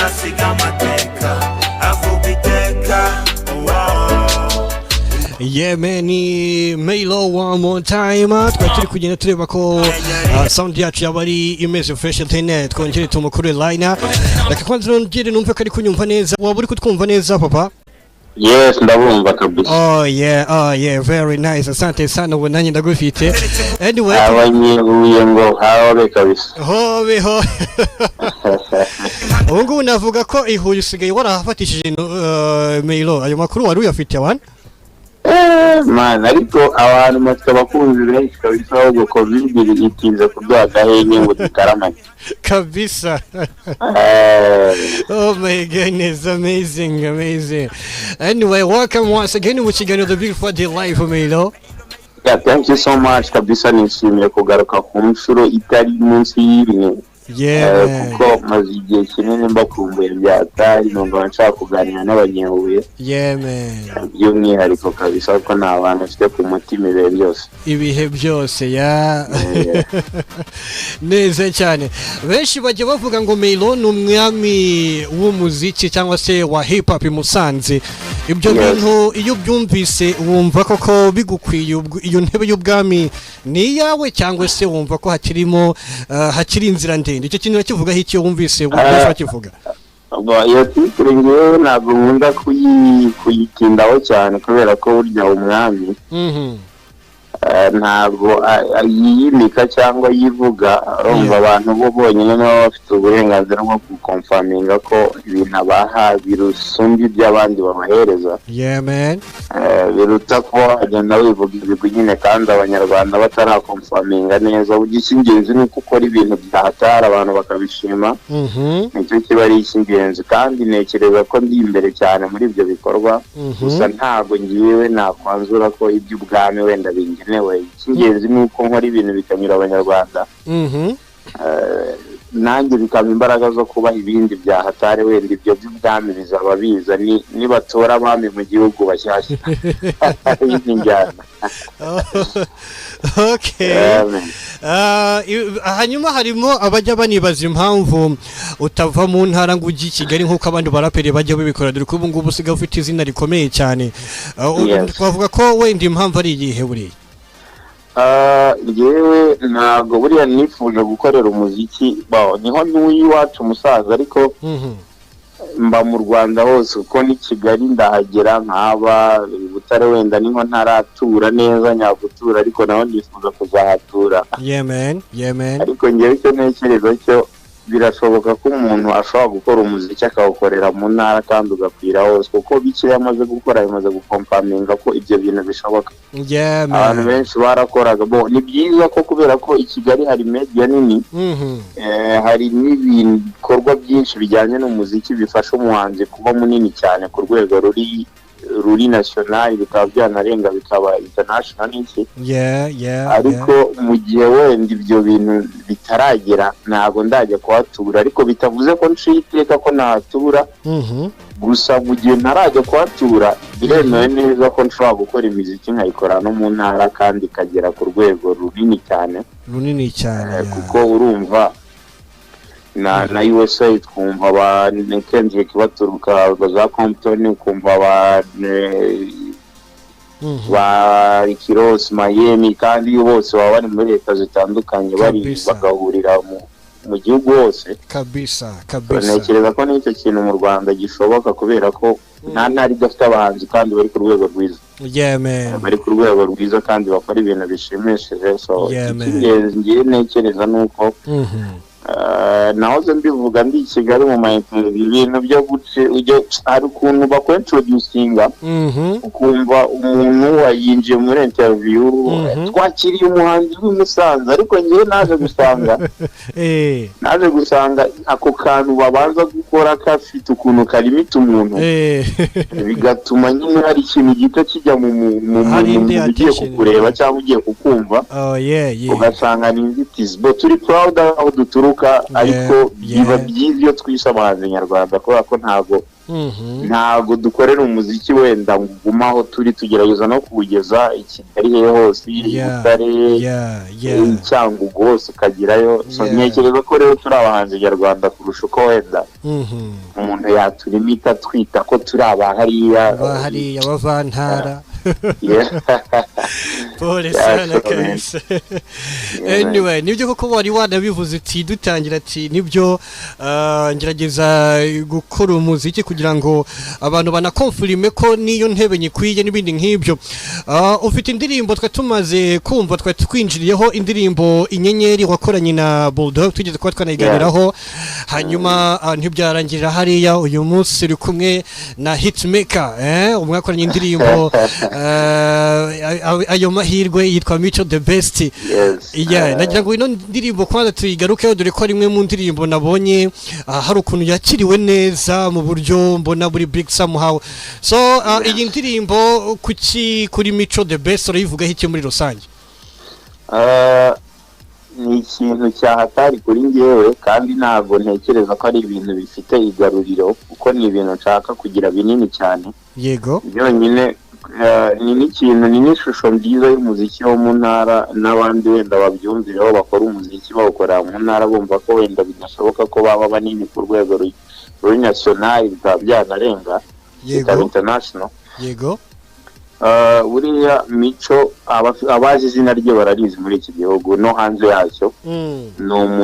Nzasiga amateka avuga iteka, wow. Yeah man, ni Maylo one more time. Twari turi kugenda tureba ko sound yacu yaba ari imeze fresh, then twongere tumukure line. Reka kwanza nongere numve ko ari kunyumva neza. Waba uri kutwumva neza, papa? Yes, ndabumva kabisa. Oh yeah, very nice. Asante sana, ubu nanjye ndagufite. Anyway, Abanyehuye ngo hawe kabisa. Hobe ho. Ubu ngubu navuga ko i Huye usigaye warahafatishije, Maylo. Ayo makuru wari uyafite wana? Eh, man, ariko abantu bafite abakunzi benshi kabisa, ahubwo COVID itinze kuduha agahenge ngo dutaramane. Kabisa. Eh. Oh my goodness, amazing, amazing. Anyway, welcome once again mu kiganiro The Big Friday Live, Maylo. Yeah, thank you so much kabisa, nishimiye kugaruka ku nshuro itari munsi y'imwe. Yeah, man. Kuko maze igihe kinini mbakumbuye bya atari, numva nshaka kuganira n'abanyehuye Yeah, man. by'umwihariko kabisa, kuko ni abantu mfite ku mutima ibihe byose. Ibihe byose ya. Yeah. Neza cyane. Benshi bajya bavuga ngo Maylo ni umwami w'umuziki cyangwa se wa hip hop i Musanze. Ibyo bintu iyo ubyumvise wumva koko bigukwiye, iyo ntebe y'ubwami ni iyawe, cyangwa se wumva ko hakirimo hakiri inzira ndende? Icyo kintu urakivugaho iki iyo wumvise benshi bakivuga? Ubwo iyo titre ngewe ntabwo nkunda kuyitindaho cyane, kubera ko burya umwami ntabwo yiyimika cyangwa yivuga. Urumva, abantu bo bonyine nibo bafite uburenganzira bwo guconfirminga ko ibintu abaha birusumba iby'abandi babahereza. Yeah, man. Biruta kuba wagenda wivuga ibigwi nyine kandi Abanyarwanda bataraconfirminga neza. Burya icy'ingenzi ni uko ukora ibintu byahatara abantu bakabishima, nicyo kiba ari icy'ingenzi, kandi ntekereza ko ndi imbere cyane muri ibyo bikorwa. Gusa ntabwo ngiwe nakwanzura ko iby'ubwami wenda bingenewe. Icy'ingenzi ni uko nkora ibintu bikanyura Abanyarwanda, nanjye bikaba imbaraga zo kubaha ibindi byahatari. Wenda ibyo by'ubwami bizaba biza nibatora abami mu gihugu bashyashya y'injyana. Okay. Yeah, man. Hanyuma harimo abajya banibaza impamvu utava mu ntara ngo ujye i Kigali nk'uko abandi baraperi bajya babikora, dore ko ubu ngubu usigaye ufite izina rikomeye cyane. Twavuga ko wenda impamvu ari iyihe buriya? Njyewe ntabwo buriya nifuje gukorera umuziki niho ntuye iwacu musaza, ariko mba mu Rwanda hose, kuko n'i Kigali ndahagera nkaba i Butare. Wenda niho ntaratura neza nyagutura, ariko naho nifuza kuzahatura. Yeah man, yeah man. Ariko ngewe icyo ntekereza cyo, birashoboka ko umuntu ashobora gukora umuziki akawukorera mu ntara kandi ugakwira hose, kuko bike yamaze gukora bimaze guconfirminga ko ibyo bintu bishoboka. Abantu benshi barakoraga bo, ni byiza ko kubera ko i Kigali hari media nini, hari n'ibikorwa byinshi bijyanye n'umuziki bifasha umuhanzi kuba munini cyane ku rwego ruri national, bikaba byanarenga bikaba international n'iki. Ariko mu gihe wenda ibyo bintu bitaragera, ntabwo ndajya kuhatura, ariko bitavuze ko nciye iteka ko nahatura. Gusa mu gihe ntarajya kuhatura, biremewe neza ko nshobora gukora imiziki nkayikora no mu ntara kandi ikagera ku rwego runini cyane. Runini cyane. Kuko urumva na USA twumva ba Kendrick baturuka za Compton, ukumva ba ba Rick Ross Miami, kandi bose baba bari muri leta zitandukanye, bari bagahurira mu gihugu hose. Ntekereza ko n'icyo kintu mu Rwanda gishoboka, kubera ko nta ntara idafite abahanzi kandi bari ku rwego rwiza, bari ku rwego rwiza kandi bakora ibintu bishimishije. So icy'ingenzi ngiye ntekereza ni uko nahoze mbivuga ndi i Kigali mu ma interview, ibintu byo guce ujya, hari ukuntu bakwintroducinga, ukumva umuntu wayinjiye muri interview, "Twakiriye umuhanzi w'i Musanze", ariko ngewe naje gusanga ako kantu babanza gukora gafite ukuntu kalimita umuntu, bigatuma nyine hari ikintu gito kijya mu Hari indi muntu ugiye attention. kukureba cyangwa ugiye kukumva, ugasanga ni inzitizi. Bo turi proud aho duturuka, ariko Ariko biba byiza iyo twishe abahanzi nyarwanda, kubera ko ntabwo dukorera umuziki wenda ngo ugume aho turi, tugerageza no kuwugeza i Kigali, he hose, i Butare, i Cyangugu, hose ukagerayo. So, ntekereza ko rero turi abahanzi nyarwanda kurusha uko wenda umuntu yaturimita twita ko turi aba hariya. Ba hariya bavantara. Pole sana. So, man. Kabisa. Yeah, man. Anyway, nibyo koko wari wanabivuze uti dutangira, ati nibyo, ngerageza gukora umuziki kugira ngo abantu banaconfirme ko niyo ntebe nyikwiye n'ibindi nk'ibyo. Ufite indirimbo twe tumaze kumva, twe twinjiriyeho, indirimbo Inyenyeri wakoranye na Bulldog, tugeze kuba twanayiganiraho. Hanyuma ntibyarangirira hariya, uyu munsi uri kumwe na Hitmaker, umwakoranye indirimbo ayo mahirwe, yitwa Mico the Best. Yes. Yeah, nagira ngo ino ndirimbo kwanza tuyigarukeho, dore ko ari imwe mu ndirimbo nabonye hari ukuntu yakiriwe neza mu buryo mbona buri big somehow. So iyi ndirimbo kuki kuri Mico the Best, urayivugaho iki muri rusange? Ni ikintu cyahatari kuri njyewe, kandi ntabwo ntekereza ko ari ibintu bifite igaruriro, kuko ni ibintu nshaka kugira binini cyane. Byonyine ni n'ikintu, ni n'ishusho nziza y'umuziki wo mu ntara, n'abandi wenda babyumvireho bakora umuziki bawukorera mu ntara, bumva ko wenda bidashoboka ko baba banini ku rwego ruri national, bikaba byanarenga bikaba international. Buriya Mico, abazi izina rye bararizi muri iki gihugu no hanze yacyo.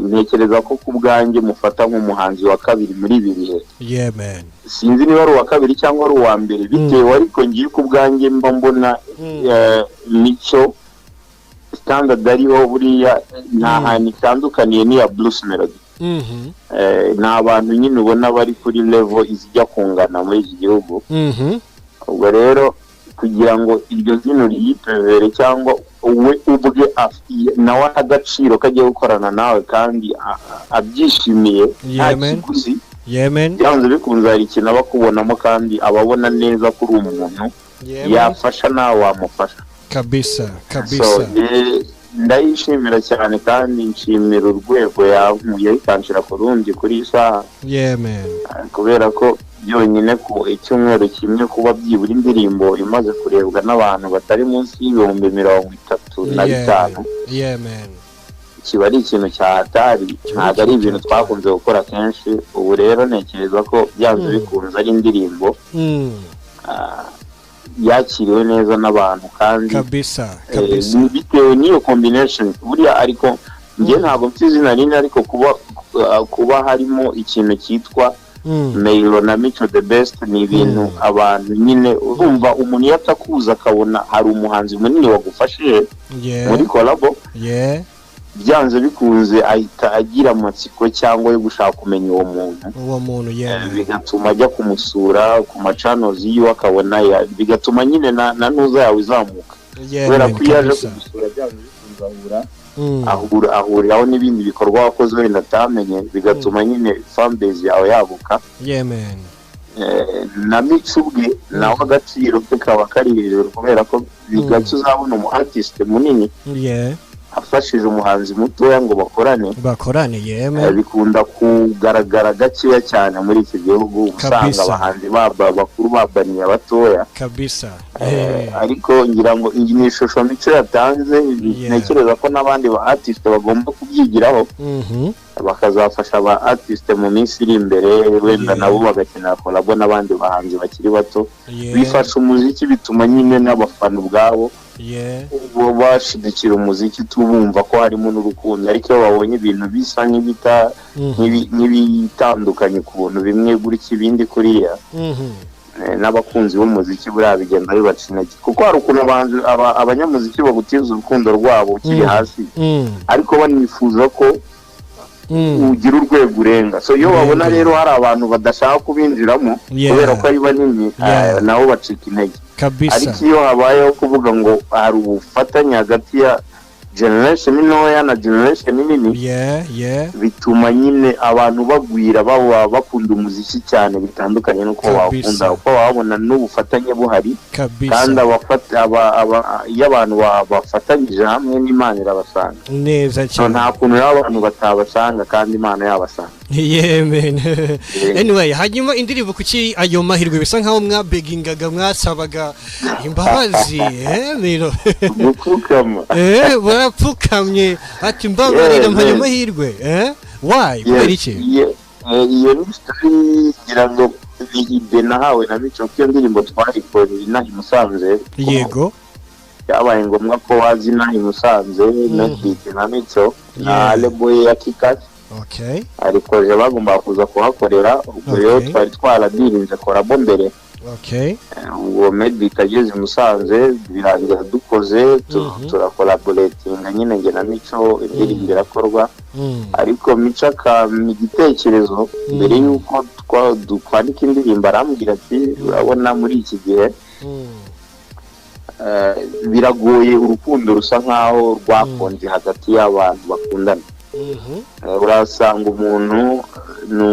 Ntekereza ko ku bwanjye mufata nk'umuhanzi wa kabiri muri ibi bihe. Yeah man. Sinzi niba ari uwa kabiri cyangwa ari uwa mbere bitewe, ariko ngiye ku bwanjye mba mbona Mico standard ariho buriya nta hantu itandukaniye n'iya Bruce Melody. Ni abantu nyine ubona bari kuri level izijya kungana muri iki gihugu. Ubwo rero kugira ngo iryo zina ryipevere cyangwa we ubwe nawe aha agaciro ko agiye gukorana nawe kandi abyishimiye nta Yeah, man. kiguzi, Yeah man. byanze bikunze hari ikintu aba akubonamo kandi aba abona neza ko uri umuntu Yeah man. yafasha, nawe wamufasha. Kabisa. So Kabisa. ndayishimira cyane kandi nshimira urwego yankuye ikanshira ku rundi kuri iyi saha, Yeah man. kubera ko byonyine ku icyumweru kimwe kuba byibura indirimbo imaze kurebwa n'abantu batari munsi y'ibihumbi 35 Yeah man. kiba ari ikintu cya hatari. Ntabwo ari ibintu twakunze gukora kenshi. Ubu rero ntekereza ko byanze bikunze ari indirimbo yakiriwe neza n'abantu kandi Kabisa. Bitewe n'iyo combination buriya. Ariko njye ntabwo mfite izina rinini, ariko kuba harimo ikintu cyitwa Meyiro na Mico the Best ni ibintu abantu nyine urumva umuntu iyo atakuza akabona hari umuhanzi munini wagufashije muri collabo, byanze bikunze ahita agira amatsiko cyangwa yo gushaka kumenya uwo muntu. Uwo muntu, yeah man. Bigatuma ajya kumusura ku macanozi yiwe akabona bigatuma nyine na ntuza yawe izamuka, kubera ko iyo aje kugusura byanze bikunze ahura ahuriraho n'ibindi bikorwa wakoze wenda atamenye, bigatuma nyine fanbase yawe yaguka. Yeah man. Na Mico ubwe nawe agaciro ke kaba kari hejuru, kubera ko bigake uzabona umu artist munini afashije umuhanzi mutoya ngo bakorane. Bakorane, yeah man. Bikunda kugaragara gakeya cyane muri iki gihugu, usanga abahanzi bakuru babaniye abatoya. Ariko ngira ngo iyi ni ishusho Mico yatanze, ntekereza ko n'abandi ba artist bagomba kubyigiraho, bakazafasha aba artist mu minsi iri imbere, wenda nabo bagakenera collabo n'abandi bahanzi bakiri bato. Bifasha umuziki, bituma nyine n'abafana ubwabo bo bashigikira umuziki, tubumva ko harimo n'urukundo. Ariko iyo babonye ibintu bisa nk'ibita nk'ibitandukanye ku buntu, bimwe gutya ibindi kuriya, n'abakunzi b'umuziki buriya bigenda bibaca intege, kuko hari ukuntu abanyamuziki bagutiza urukundo rwabo ukiri hasi, ariko banifuza ko ugira urwego urenga. So iyo babona rero hari abantu badashaka kubinjiramo kubera ko ari banini, nabo bacika intege. Ariko iyo habayeho kuvuga ngo hari ubufatanye hagati ya Generation ntoya na generation nini, bituma nyine abantu bagwira, baba bakunda umuziki cyane bitandukanye n'uko bawukunda, kuko babona n'ubufatanye buhari. Kandi iyo abantu bafatanyije hamwe n'Imana irabasanga. Neza So, cyane. nta kuntu rero abantu batabasanga kandi Imana yabasanga. Yeah, man. Anyway, hanyuma indirimbo "Kuki ayo mahirwe", bisa nkaho mwabegingaga, mwasabaga imbabazi, Miro? Gupfukama. Barapfukamye ati: "Mbabarira, mpaye amahirwe." Why? Kubera iki? Iyo ni story, ngira ngo ni idée nahawe na Mico, kuko iyo ndirimbo twayikoreye inaha i Musanze. Byabaye ngombwa ko waza inaha i Musanze na Dj na Mico na label ye ya Kikasi. Hari projet bagombaga kuza kuhakorera. Ubwo rero twari twaradirinze collabo mbere. Ubwo Meddy ageze i Musanze, birangira dukoze turakolaboratinga nyine njye na Mico, indirimbo irakorwa. Ariko Mico akampa igitekerezo mbere y'uko twandika indirimbo, arambwira ati: "Urabona muri iki gihe biragoye, urukundo rusa nkaho rwakonje hagati y'abantu bakundana." Urasanga umuntu ni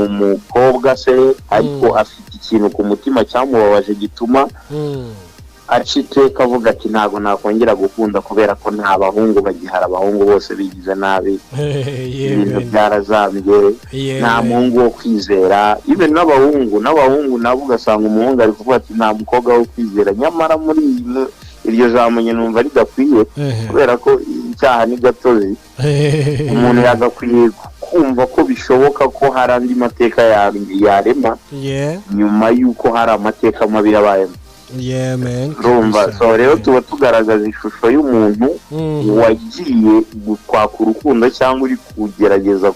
umukobwa se, ariko afite ikintu ku mutima cyamubabaje gituma aca iteka avuga ati: "Ntabwo nakongera gukunda kubera ko nta bahungu bagihari, abahungu bose bigize nabi, ibintu byarazambye, nta muhungu wo kwizera." Even n'abahungu nabo ugasanga umuhungu ari kuvuga ati: "Nta mukobwa wo kwizera." Nyamara muri iryo jambo nyine numva ridakwiye, kubera ko icyaha ni gatozi. Umuntu yagakwiye kumva ko bishoboka ko hari andi mateka yarema nyuma y'uko hari amateka mabi yabayemo. Yeah, man. Urumva? Kabisa. So rero tuba tugaragaza ishusho y'umuntu wagiye kwaka urukundo cyangwa uri kugerageza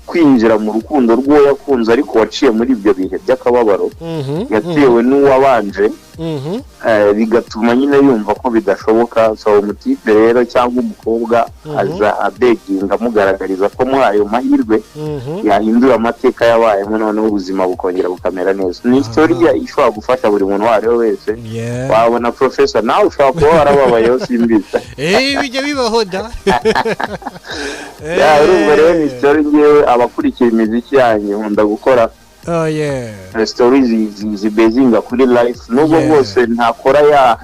kwinjira mu rukundo rw'uwo yakunze, ariko waciye muri ibyo bihe by'akababaro yatewe n'uwabanje, bigatuma nyine yumva ko bidashoboka. So umutipe rero cyangwa umukobwa aza abeginga, amugaragariza ko muri ayo mahirwe yahindura amateka yabayemo, noneho ubuzima bukongera bukamera neza. Ni story ishobora gufasha buri muntu uwo ari we wese. Wabona professor, nawe ushobora kuba warababayeho, simbizi. Bijya bibaho da. Yeah, urumva rero ni story. Ngewe abakurikira imiziki yanjye, nkunda gukora story zibezinga kuri life, nubwo bwose ntakora ya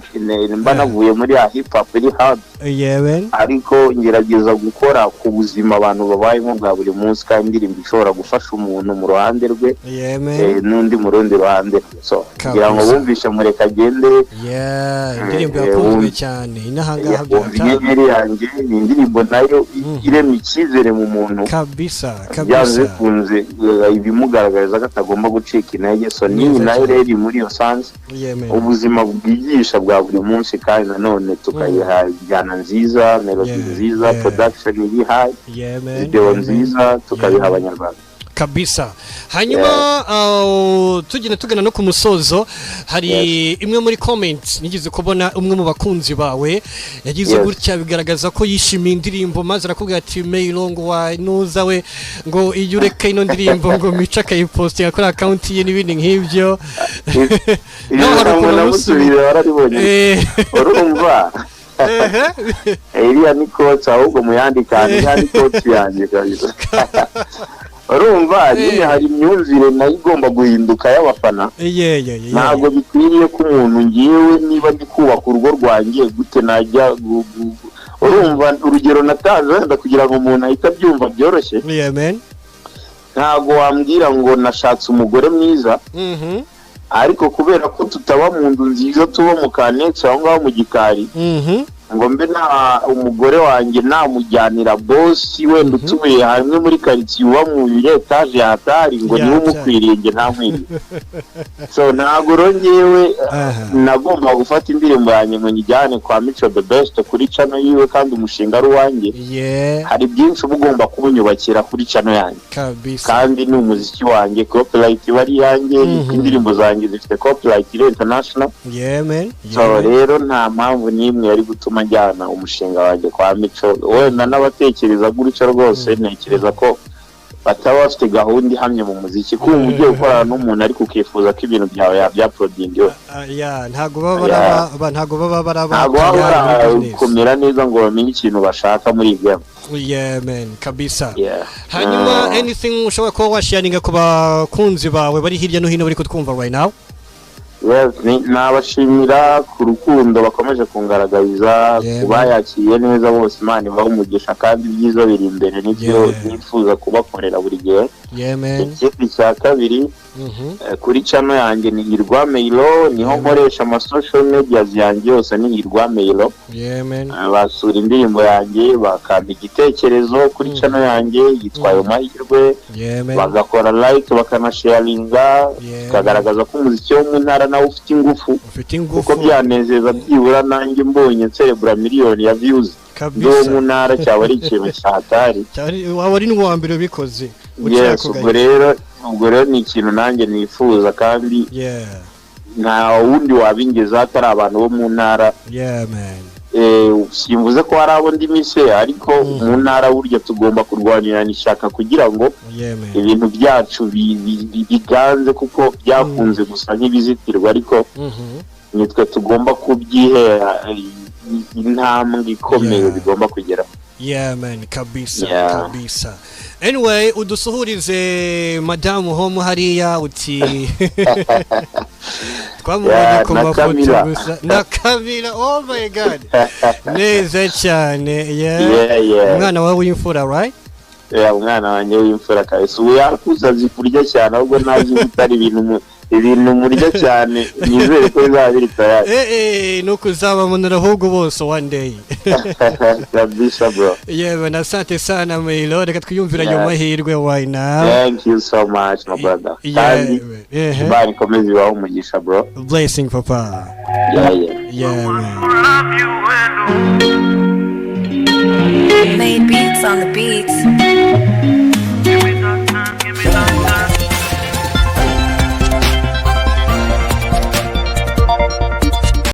mba navuye muri ya hip hop iri hard, Yeah, man. ariko ngerageza gukora ku buzima abantu babayemo bwa buri munsi, kandi indirimbo ishobora gufasha umuntu mu ruhande rwe Yeah, man. n'undi mu rundi ruhande rwe. So kugira ngo bumvishe "Mureka agende", Yeah, indirimbo yakunzwe cyane inahangaha. Wumva "Inyenyeri yanjye", ni indirimbo nayo irema icyizere mu muntu, byanze bikunze ibimugaragariza ko atagomba gucika intege. So n'iyi Neza nayo cyane. rero iri muri iyo sense, Yeah, man. ubuzima bwigisha bwa buri munsi, kandi nanone tukayiha injyana nziza, melody nziza, production iri high, Yeah, man. video Yeah, man. nziza, tukabiha abanyarwanda. Kabisa. Hanyuma tugenda tugana no ku musozo, hari imwe muri comments nigeze kubona, umwe mu bakunzi bawe yagize gutya bigaragaza ko yishimiye indirimbo, maze arakubwira ati: "Meyiro ngo wa nuza we, ngo iyo ureka ino ndirimbo ngo Mico akayipostinga kuri account ye", n'ibindi nk'ibyo. Iyo Nawe hari jambo ukuntu namusubije, wararibonye? Urumva, iriya ni quote, ahubwo muyandikane, iriya ni quote yanjye kabisa. Urumva nyine hari imyumvire nayo igomba guhinduka y'abafana. Ntabwo bikwiriye ko umuntu, ngewe niba ndi kubaka urugo rwanjye, gute najya urumva urugero natanze wenda kugira ngo umuntu ahite abyumva byoroshye, Yeah, man. ntabwo wambwira ngo nashatse umugore mwiza, ariko kubera ko tutaba mu nzu nziza, tuba mu kanetsi aho ngaho mu gikari, ngo mbe nta umugore wanjye namujyanira boss wenda utuye hamwe muri karitsiye, uba mu etaje hatari, ngo niwe umukwiriye, njye ntankwiriye. So ntabwo rero ngewe nagomba gufata indirimbo yanjye ngo nyijyane kwa Mico The Best kuri channel yiwe, kandi umushinga ari uwanjye. Hari byinshi uba ugomba kubunyubakira kuri channel yanjye, kandi ni umuziki wanjye, copyright iba ari iyanjye. Indirimbo zanjye zifite copyright iri international. Yeah, man. So rero nta mpamvu n'imwe yari gutuma njyana umushinga wanjye kwa Mico. Wenda n'abatekereza gutyo rwose, ntekereza ko Bataba bafite gahunda ihamye mu muziki. Kumva ugiye gukorana n'umuntu ariko ukifuza ko ibintu byawe yabyuploadinga iwe. Ah, yeah, ntabwo baba ntabwo baba baraba Ntabwo baba tayari muri business. barakomera neza ngo bamenye ikintu bashaka muri iyi game. Yeah man, kabisa. Hanyuma anything ushobora kuba washaringa ku bakunzi bawe bari hirya no hino bari kutwumva right now? Yes, nabashimira ku rukundo bakomeje kungaragariza, ku bayakiriye neza bose. Imana ibaha umugisha kandi ibyiza biri imbere, nibyo nifuza kubakorera buri gihe. Yeah man. Ikindi cya kabiri, kuri channel yanjye ni Hirwa Meyilo, niho nkoresha ama social medias yanjye yose, ni Hirwa Meyilo. Yeah man. Basura indirimbo yanjye, bakampa igitekerezo kuri channel yanjye yitwa Ayo Mahirwe, Yeah man. bagakora like, bakanasharinga, tukagaragaza ko umuziki wo mu ntara nawo ufite ingufu, Ufite ingufu. kuko byanezeza byibura nanjye mbonye nserebura miliyoni ya views ndi uwo mu ntara, cyaba ari ikintu cyahatari. Waba ari n'uwa mbere ubikoze. Yes, ubwo rero ni ikintu nanjye nifuza kandi nta wundi wabingezaho atari abantu bo mu ntara. Yeah man. Simvuze ko hari abo ndi mise, ariko mu ntara burya tugomba kurwanirana ishyaka kugira ngo Yeah man. ibintu byacu biganze, kuko byakunze gusa nk'ibizitirwa, ariko nitwe tugomba kubyihera intambwe ikomeye bigomba kugeraho. Yeah man, kabisa. Kabisa. Anyway, udusuhurize madamu homu hariya, uti twamubonye Yeah, ku na mafoto Camila. gusa na Kamila. Oh my God, neza cyane, yeah. Yeah. Umwana wawe w'imfura, right? Yeah, umwana wanjye w'imfura kabisa. Ubu yakuze, azi kurya cyane, ahubwo ntazi gutara ibintu ibintu murya cyane. Nizere ko bizaba biri tayari. Nuko uzabamanura ahubwo bose one day. Kabisa, bro. Yewe, na asante sana Meyilo, reka twiyumvira ayo mahirwe right now. Thank you so much, my brother. Kandi Imana ikomeze ibahe umugisha, bro. Blessing, papa. Yeah. Yeah man. Made beats on the beats.